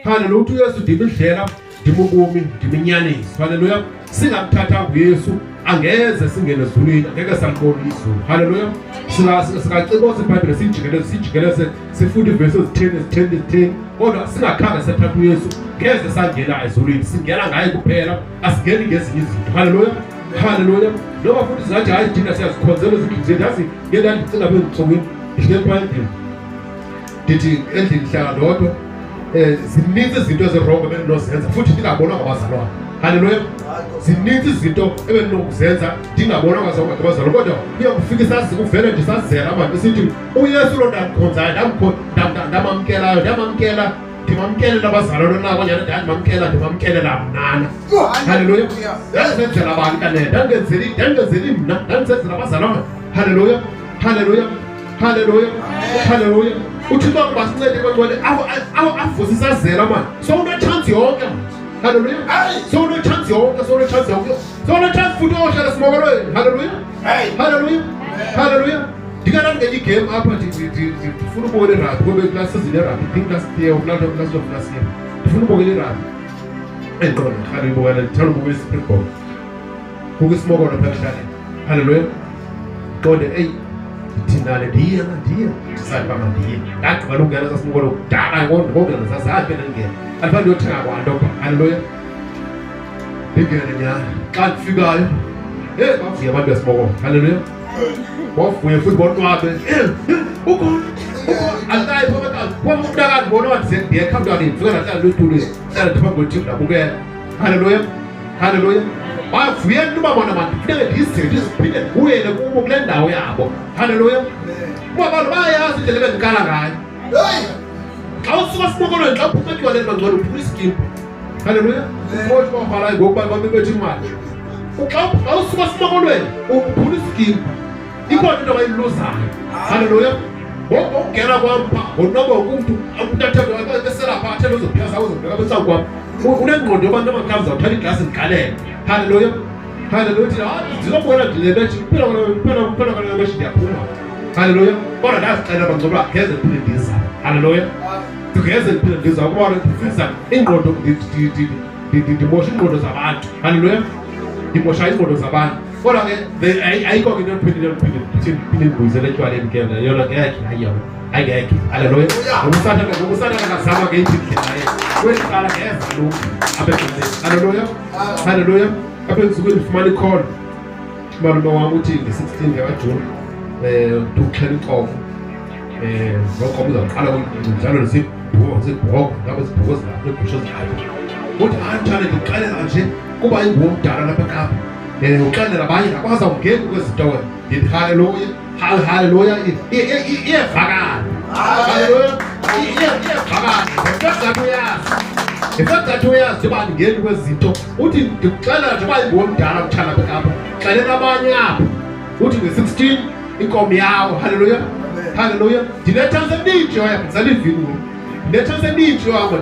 Haleluya. Uthi uYesu, ndim indlela, ndim ubomi, ndim inyaniso. Haleluya. Singamthathanga uYesu angeze singene ezulwini, angeke salibona izulu. Haleluya. Singaciboza iBhayibhile, siyijikeleze, siyijikeleze, sifunde iivesi ezitheni, ezitheni, ezitheni, kodwa singakhange sathatha uYesu ngeze sangena ezulwini. Singena ngaye kuphela, asingeni ngezinye izinto. Haleluya. Haleluya. Noma futhi singathi hayi, thina siyazikhonzela ezindlini zethu. Yazi, ngeke ndandicinga benditsokwini, ndihleli phaa endlini, ndithi endlini ndihlala ndodwa, zininzi izinto ezirongo ebendinozenza futhi ndingabonwa ngabazalwane. Haleluya. Zininzi izinto ebendinokuzenza ndingabonwa ngabazalwane, kodwa kuya kufika isazi kuvele nje sazela abantu sithi uYesu lo ndamkhonzayo, ndamamkelayo, ndamamkela, ndimamkelela abazalwane nabo nyana, ndandimamkela, ndimamkelela mnana. Haleluya. Ndandisenzela abantu kanene, ndandingenzeli mna, ndandisenzela abazalwane. Haleluya. Haleluya. Haleluya. Haleluya. UThixo angibasincede bangcwele, avuse isazela manje. So une-chance yonke manje. Haleluya. So une-chance yonke, so une-chance yonke. So une-chance futhi ohlala simokolweni. Haleluya. Haleluya. Haleluya. Ndike ngenye igame apha, ndifuna ubukela irugby, kube kulaa season yerugby, I think last year, last of last year. Ndifuna ubukela irugby. Endiqonda ndiqala uyibukela, ndithanda ubukela iSpringbok. Kukho isimokolo phaa ekuhlaleni. Haleluya. Qonde, eyi, ndithinale, ndiye na, ndiye. Ndisandi uba mandiye. Ndagqibela ukungena sasimokolo kudala, ngokungena sazange ndingene. Andifane ndiyothenga kwanto phaa. Haleluya. Ndingene nyhani. Xa ndifikayo, heyi, bavuye abantu besimokolo. Haleluya. Bavuye futhi bonwabe. Ukhona, ukhona. Andikayi phaa umntu akandibona uba ndize ndiyekha mntwaneni. Ndifike ndahlala lwetulweni. Hlala ndiphambi kweTV ndabukela. Haleluya. Haleluya. Bavuyela into uba bona bantu funeke ndize ndiziphinde ndibuyele kubo kule ndawo yabo. Haleluya. Kuba abantu bayayazi indlela ebendikala ngayo. Xa usuka simokolweni, xa uphuma etywaleni bangcwele, uphuma isikimpu. Haleluya. Ucoach bawubhalayo ngoku babebetha imali. Xa usuka simokolweni uphuma isikimpu. Ikhona into abayiluzayo. Haleluya. Ngokungena kwam pha ngonwaba umntu, umntu athethe beselapha, athethe uzophila sawo, uzobheka besawo kwam. Unengqondo yoba noma mhlawumbi uzawuthatha iglasi ndigalele. Haleluya. Haleluya. Uthi hayi, ndizobona ndile meshi, kuphela kuphela kuphela kwale meshi ndiyaphuma. Haleluya. Kodwa ndazixelela bangcono uba ngeze ndiphinde ndiza. Haleluya. Ngeze ndiphinde ndiza kuba ndiveza ingqondo, ndimosha iingqondo zabantu. Haleluya. Ndimosha iingqondo zabantu. Kodwa ke ayikho ke into endiphinde ndiphinde ndiphinde ndibuyisele etywaleni ke yona, ngekhe, hayi yona ayingekhe. Haleluya. Ngokusathana akazama ngeyiphi indlela ye kweli cala ngeza lokhu apha ecaleni. Haleluya. Haleluya. Apha entsukwini ndifumana ikholo. Umalume wam uthi nge-16 yakaJuni uxhela inkomo, loo nkomo izawuqala njalo zibhoko ngabo zibhoko zilapho, neegusha ezilapho. Uthi hayi mtshana, ndikuxelela nje kuba inguwo omdala lapha eKapa, uxelela abanye nakwazi awungeni kwezi zinto wena. Ndithi haleluya, haleluya, iyevakala. Haleluya, iyevakala. The fact that uyazi, the fact that uyazi uba andingeni kwezi zinto, uthi ndikuxelela nje uba inguwo omdala mtshana apha eKapa, xelela abanye apho. Uthi nge-16 inkomo yawo. Haleluya. Haleluya. Ndinetshansi eninji yoya, ndisala ivini ngoku, ndinetshansi eninji yohamba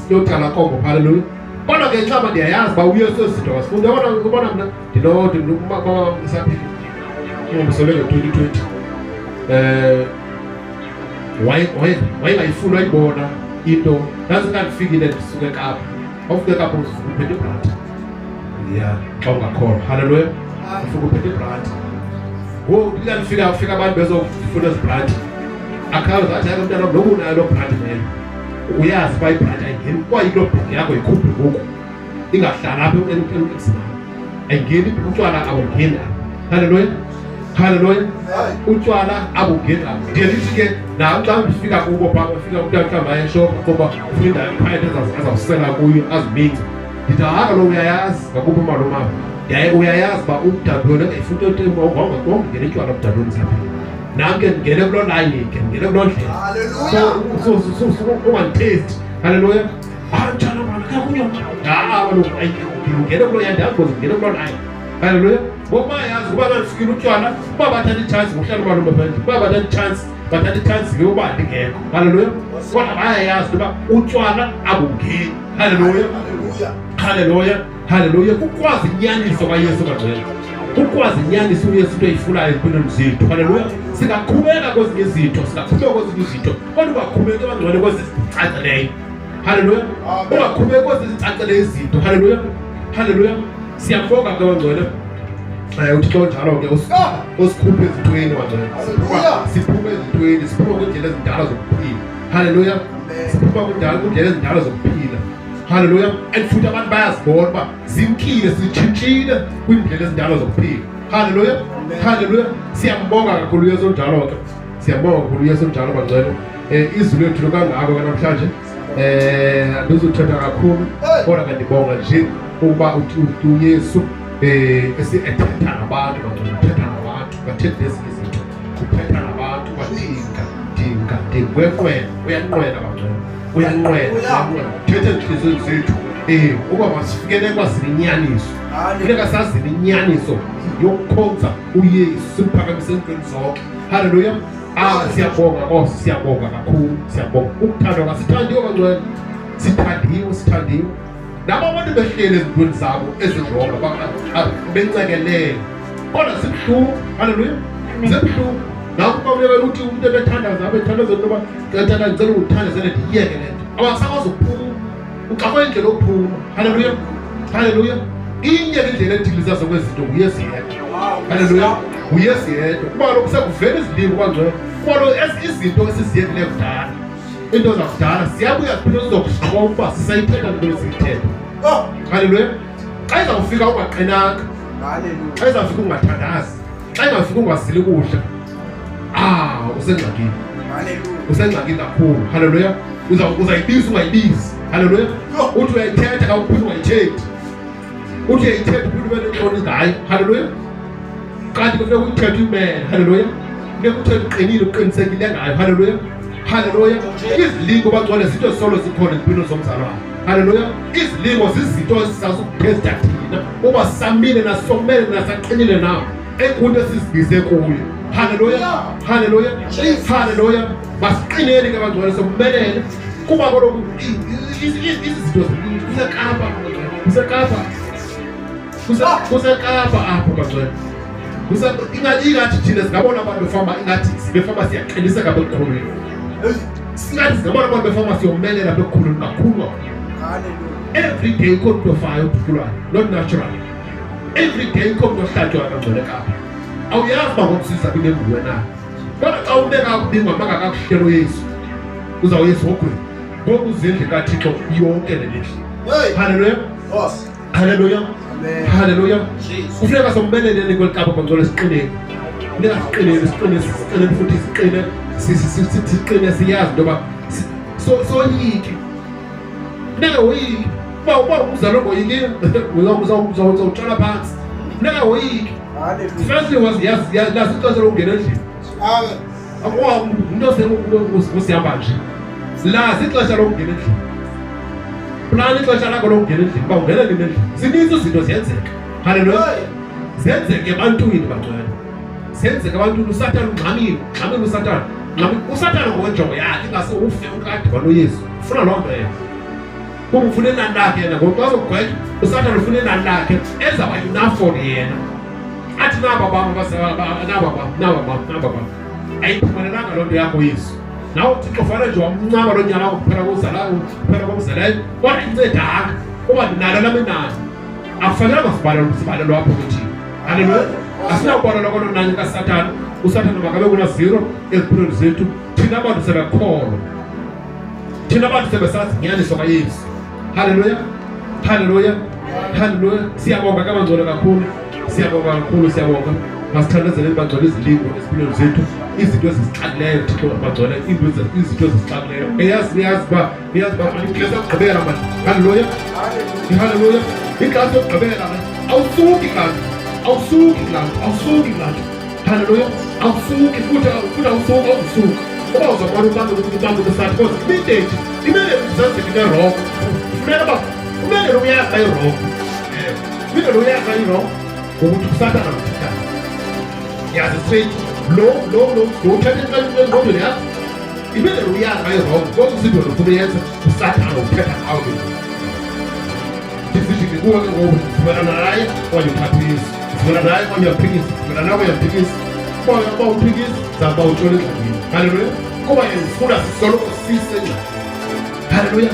ndiyothala nkomo. Haleluya. Kodwa ke nxaba ndiyayazi uba uYesu ezi zinto akazifuni. Uyabona, ubona mna mama isaphila ungomsele nge-2020, wayengayifuni wayibona into. Nantsi ndandifikile ndisuke eKapa, wafika eKapa uzufuka uphethe ibranti ya xa ungakholwa. Haleluya. Ufika uphethe ibranti. Ngoku ndandifika, fika abantu bezofuna ezi branti, akhawuze athi, hayi mntana, noba unayo loo branti leyo, uyazi uba ibranti ayingeni kwayiloo bhegi yakho, yikhuphe ngoku, ingahlala apha emzini, ayingeni. Utywala abungeni apha. Haleluya. Haleluya. Utywala abungeni apha. Ndiye ndithi ke nam xa ndifika kubo phaa, bafika umntu mhlawumbi aye eshopha kuba ufuna indawo ephayethe azawusela kuyo azimince, ndithi hayi kaloku uyayazi ngakubo umalume apha, yaye uyayazi uba umdadweni engayifuni into wawungena etywala umdadweni usaphila. Nam ke ndingene kuloo layini ke, ndingene kuloo ndlela. Ungandithesti. Haleluya. Hayi mtshana mana kakunyo, kaloku ndingene kuloo yandazi, ndingene kuloo layini. Haleluya. Ngokuba yazi ukuba kandifikile utywala, uba bathatha itshansi ngokuhlala umalume phandle, uba bathatha itshansi, bathatha itshansi ke uba ndingekho. Haleluya. Kodwa bayayazi uba utywala abungeni. Haleluya. Haleluya. Haleluya. Kukwazi inyaniso kaYesu kangcwele, kukwazi inyaniso uYesu into eyifunayo ezimpilweni zethu. Haleluya. Singaqhubeka kwezinye izinto, singaqhubeka kwezinye izinto, kodwa ungakhubeki abangcwele kwezi zicacileyo. Haleluya. Ungakhubeki kwezicacele izinto. Haleluya. Haleluya. Siyabonga ke bangcwele. Uthixo njalo ke usikhuphe ezintweni bangcwele. Siphume ezintweni, siphume kwindlela ezindala zokuphila. Haleluya. Siphuma kudala kwindlela ezindala zokuphila. Haleluya. And futhi abantu bayazibona uba zimkile, sitshintshile kwindlela ezindala zokuphila. Haleluya. Haleluya. Siyambonga kakhulu uYesu njalo ke. Siyabonga kakhulu uYesu njalo bangcwele. Izwi lethu lokangako ke namhlanje. Andizuthetha kakhulu kodwa ke ndibonga nje ukuba uYesu ethetha nabantu bangcwele, uthetha nabantu, bathethi nezinye izinto, uthetha nabantu badinga dinga dinga, uyanqwena, uyanqwena bangcwele, uyanqwena, uyanqwena, uthetha ezintliziyweni zethu uba masifikele kwazini inyaniso. Funeka sazini inyaniso yokukhonza uYesu, simphakamise ezintweni zonke. Haleluya. Siyabonga Nkosi, siyabonga kakhulu, siyabonga ukuthandwa kasithandiwe bangcwele, sithandiwe, sithandiwe. Nabo abantu behleli ezintweni zabo ezirongo bencekelele, kodwa sibuhlungu. Haleluya, sibuhlungu. Naku kwabuyela ukuthi umuntu ebethandaza abethandaza into yoba tata ndicela ungithandazele ndiyiyeke le nto, abasakwazi ukuphuma, uxakwe indlela yokuphuma. Haleluya, haleluya. Inye indlela ediliza zonke izinto nguYesu yedwa. Haleluya, nguYesu yedwa. Kuba kaloku sekuvela izilingo bangcwele, kuba kaloku izinto esiziyendileyo kudala, into zakudala ziyabuya ziphinde zizokusixhoma uba sisayithetha into esiyithetha. Haleluya. Xa izawufika ungaqinanga, xa izawufika ungathandazi, xa ingafika ungazili kudla, usengxakini, usengxakini kakhulu. Haleluya. Uzayibiza ungayibizi. Haleluya. Uthi uyayithetha ka uphinde ungayithethi, uthi uyayithetha uphinde ube nentloni ngayo. Haleluya. Kanti kufuneka uyithethe uyimele. Haleluya. Kufuneka uthethe uqinile, uqinisekile ngayo. Haleluya. Haleluya. Izilingo bangcwele zinto solo zikhona ezimpilweni zomzalwane. Haleluya. Izilingo zizinto esisazukutesta thina uba samile nasomele nasaqinile na ekunto esizibize kuyo. Haleluya. Haleluya. Haleluya. Masiqineni ke bangcwele, sokumelele kuba kaloku izinto kuseKapa, kuseKapa, kuseKapa apho bangcwele. Ingathi thina singabona abantu befama, ingathi befama siyaqiniseka bekukhulweni, singathi singabona abantu befama siyomelela bekukhulweni kakhulu. Every day ukhona umntu ofayo odutyulwayo, not natural. Every day ukhona umntu ohlatywayo bangcwele Kapa. Awuyazi uba ngomsiza binenguwe na, kodwa xa ubeka kubingwa mangakakuhlelo Yesu, uzawuya esihogweni. Ngoku uzindlu kaThixo yonke le mihla. Haleluya. Haleluya. Haleluya. Kufuneka sombeleleni kweli Kapa bangcwele, siqineni. Funeka siqineni, siqine, siqine futhi siqine, siqine, siyazi into yoba soyike. Funeka woyike. Uba umzali ongoyikiyo uzawutshona phantsi. Funeka woyike. Firstly was yazi lazi ixesha lokungena endlini. Umntu osihamba nje. Lazi ixesha lokungena endlini. Plani ixesha lakho lokungena endlini, uba ungena nini endlini. Zininzi izinto ziyenzeka. Haleluya. Zenzeke ebantwini bangcwele. Zenzeke ebantwini. USathana ungxamile, ungxamile uSathana. Ngxamile uSathana ngokwenjongo yakhe, ingase ufe ukadibana noYesu. Ufuna loo nto yena. Kuba ufuna inani lakhe yena, ngoku xa uzokugwetha uSathana ufuna inani lakhe ezawuba enough for yena. Athi naba bam, naba bam, naba bam, naba bam. Ayiphumelelanga loo nto yakho Yesu. Nawe uThixo fanele nje wamncama loo nyana wakho kuphela kozalayo, kuphela komzalayo, kodwa incedanga kuba ndinalo lam inani. Akufanelanga sibalelwe apho ke thina. Haleluya. Asinawubalelwa kwalo nani kaSathana. uSathana makabe kuna zero ezimpilweni zethu. Thina bantu sebekholwa, thina bantu sebesazi inyaniso kaYesu. Haleluya. Haleluya. Haleluya. Siyabonga ke bangcwele kakhulu, siyabonga kakhulu, siyabonga. Masithandazeleni bangcwele izilingo ezimpilweni zethu, izinto ezisixakileyo. Thixo bangcwele, izinto ezisixakileyo. Eyazi, niyazi uba, niyazi uba iklasi yokugqibela manje. Haleluya. Haleluya. Iklasi yokugqibela manje. Awusuki kulaa nto, awusuki kulaa nto, awusuki kulaa nto. Haleluya. Awusuki futhi, futhi awusuki, awusuki. Uba uzawubona ubambe ubambe usathi because immediate, immediate uzenzeka into e-wrong. Funeka uba umele uyazi uba i-wrong. Umele uyazi uba i-wrong ngokuthi uSathana nguthethayo. Yazi straight lo lo lo lo uthetha into engqondweni yakho. Imele uyazi uba i-wrong kodwa izinto lofuna uyenza uSathana uthetha ngawe ke. Decision kuwe ke ngoku, uvumelana naye okanye uthatha uYesu, uvumelana naye okanye uyaphikisa, uvumelana naye okanye uyaphikisa. Uba uphikisa, zaba utshona engxakini. Haleluya. Kuba yena ufuna sisoloko sisengxakini. Haleluya.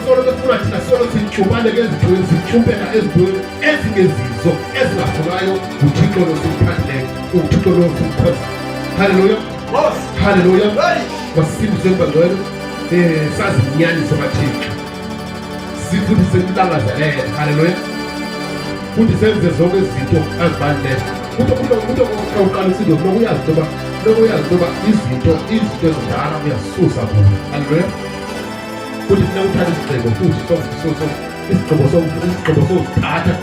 Solo befuna thina solo sityubaleke ezintweni, sityumpeka ezintweni ezingezizo ezingafunwayo nguThixo lo simphathileyo, uThixo lo simkhonza. Haleluya. Haleluya. Wasisindise bangcwele sazi inyaniso kaThixo. Sifuthi simlangazelele. Haleluya. Futhi senze zonke izinto azibaluleke. Uthi umuntu uqala isinto lokuyazi into yoba lokuyazi into yoba izinto ezindala uyazisusa kuwe. Haleluya. Futhi funa uthathe isigqibo futhi isigqibo isigqibo sozithatha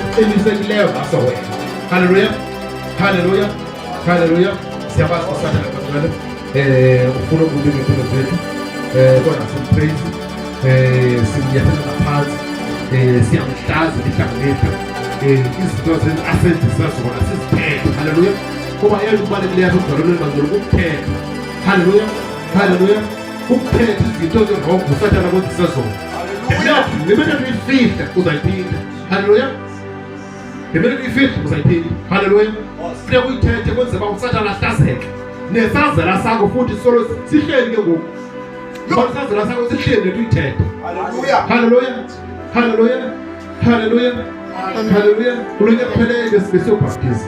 oqinisekileyo ngaso wena. Haleluya. Haleluya. Haleluya. Siyabazi usathane bangcwele ufuna ukubi ngempilo zethu kodwa simpraise simnyathela ngaphansi siyamhlaza imihla ngemihla izinto asenzisa zona sizithethe. Haleluya. Kuba eyona kubalulekileyo apha emzalwaneni bangcwele kukuthetha. Haleluya. Haleluya. Ukuthetha izinto ezirongo usathana akwenzisa zona. Le minute uyifihla uzayiphinda. Haleluya. Le minute uyifihla uzayiphinda. Haleluya. Funeka uyithethe kwenzela uba usathana ahlazeke. Nesazela sakho futhi solo sihleli ke ngoku. Ngoba isazela sakho sihleli lento uyithethe. Haleluya. Haleluya. Haleluya. Haleluya. Haleluya. Kulo nyaka kuphelele besiyobhaptiza.